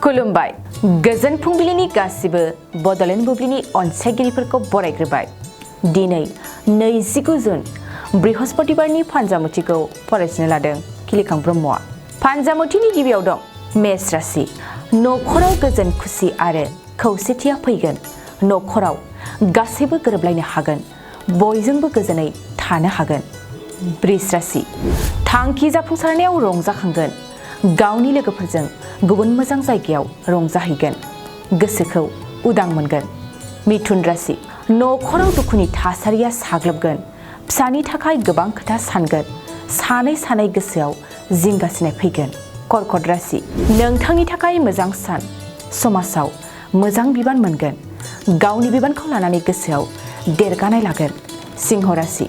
खुलुमबाय गोजोन फुंबिलिनि गासिबो बड'लेण्ड बुब्लिनि अनसायगिरिफोरखौ बरायग्रोबाय। दिनै 29 जुन बृहस्पतिबारनि फानजामुथिखौ फरायनो लादों खिलिखां ब्रह्मआ। फानजामुथिनि गिबियाव दं मेष राशि। नखराव गोजोन खुसि आरो खौसेथिया फैगोन। नखराव गासैबो गोरोबलायनो हागोन। बयजोंबो गोजोनै थानो हागोन। वृष राशि। थांखि जाफुंसारनायाव रंजाखांगोन। गावनि लोगोफोरजों गुबुन मोजां जायगायाव रंजाहैगोन। गोसोखौ उदां मोनगोन। मिथुन राशि। नखराव दुखुनि थासारिया साग्लोबगोन। फिसानि थाखाय गोबां खोथा सानगोन। सानै गोसोआव जिंगासिनाय फैगोन। कर्कट राशि। नोंथांनि थाखाय मोजां सान। समाजाव मोजां बिबान मोनगोन। गावनि बिबानखौ लानानै गोसोआव देरगानाय लागोन। सिंह राशि।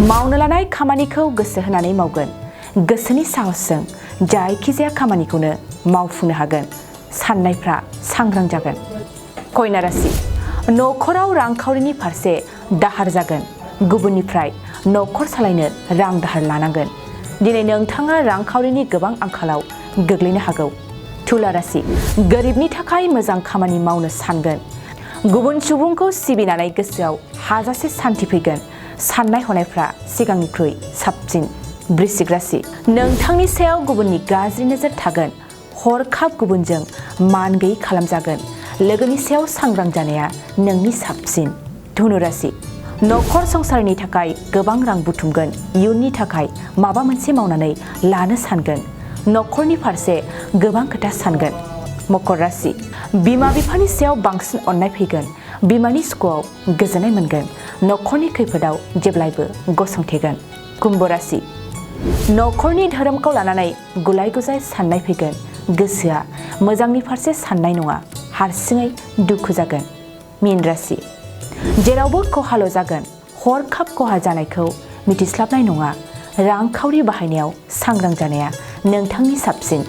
मावनो लानाय खामानिखौ गोसो होनानै मावगोन। गोसोनि साहसजों जायखिजाया खामानिखौनो मावफुंनो हागोन। साननायफ्रा सांग्रां जागोन। कन्या राशि। नखराव रांखावरिनि फारसे दाहार जागोन। गुबुननिफ्राय नखर सालायनो रां दाहार लानांगोन। दिनै नोंथाङा रांखावरिनि गोबां आंखालाव गोग्लैनो हागौ। तुला राशि। गोरिबनि थाखाय मोजां खामानि मावनो सानगोन। गुबुन सुबुंखौ सिबिनानै गोसोआव हाजासे सान्थि फैगोन। साननाय हनायफ्रा सिगांनिख्रुइ साबसिन। वृश्चिक राशि। नोंथांनि सायाव गुबुननि गाज्रि नोजोर थागोन। हरखाब गुबुनजों मान गैयै खालामजागोन। लोगोनि सायाव सांग्रां जानाया नोंनि साबसिन। धनु राशि। नखर संसारनि थाखाय गोबां रां बुथुमगोन। इयुननि थाखाय माबा मोनसे मावनानै लानो सानगोन। नखरनि फारसे गोबां खोथा सानगोन। मकर राशि। बिमा बिफानि सायाव बांसिन अननाय फैगोन। बिमानि सुखुआव गोजोननाय मोनगोन। नखरनि खैफोदाव जेब्लायबो गसंथेगोन। कुम्भ राशि। नखरनि धोरोमखौ लानानै गुलाय गुजाय साननाय फैगोन। गोसोआ मोजांनि फारसे साननाय नङा। हारसिङै दुखु जागोन। मीन राशि। जेरावबो खहाल' जागोन। हरखाब खहा जानायखौ मिथिस्लाबनाय नङा। रांखावरि बाहायनायाव सांग्रां जानाया नोंथांनि साबसिन।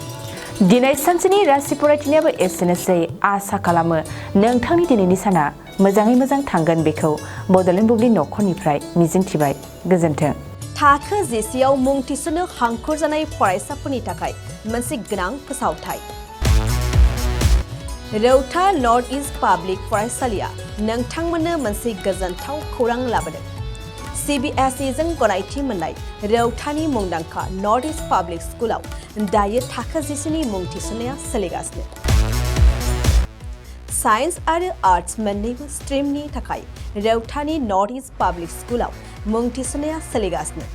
दिनै सानसेनि राशि फरायथिनायाबो एसेनोसै। आसा खालामो नोंथांनि दिनैनि साना मोजाङै मोजां थांगोन बेखौ बड'लेण्ड बुब्लि नखरनिफ्राय मिजिंथिबाय। गोजोन्थों। थाखो जिसेआव मुं थिसननो हांखुर जानाय फरायसाफोरनि थाखाय मोनसे गोनां फोसावथाय। रौता नर्थ इस्ट पाब्लिक फरायसालिया नोंथांमोननो मोनसे गोजोनथाव खौरां लाबोदों। CBSE जों गनायथि मोननाय रौतानि मुंदांखा नर्थ इस्ट पाब्लिक स्कुलाव दायो थाखो जिसेनि मुं थिसननाया सोलिगासिनो। साइन्स आरो आर्ट्स मोन्नैबो स्ट्रिमनि थाखाय रौतानि नर्थ इस्ट पाब्लिक स्कुलाव मुं थिसननाया सोलिगासिनो।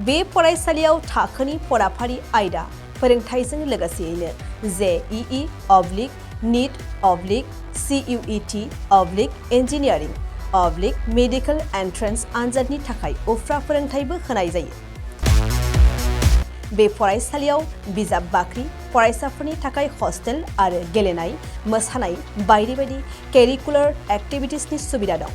बे फरायसालियाव थाखोनि फराफारि आयदा फोरोंथायजों लोगोसेयैनो JEE, NEET, CUET, engineering, medical entrance आनजादनि थाखाय उफ्रा फोरोंथायबो होनाय जायो। बे फरायसालियाव बिजाब बाख्रि, फरायसाफोरनि थाखाय हस्टेल आरो गेलेनाय, मोसानाय बायदि बायदि केरिकुलार एक्टिभिटिसनि सुबिदा दं।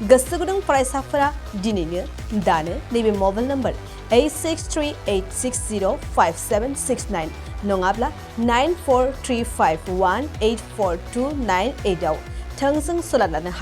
गोसो गुदुं फरायसाफोरा दिनैनो दानो नैबे मबाइल नम्बर 8638605769 नङाब्ला 9435184298 आव थोंजों सोलाद लानो हागोन।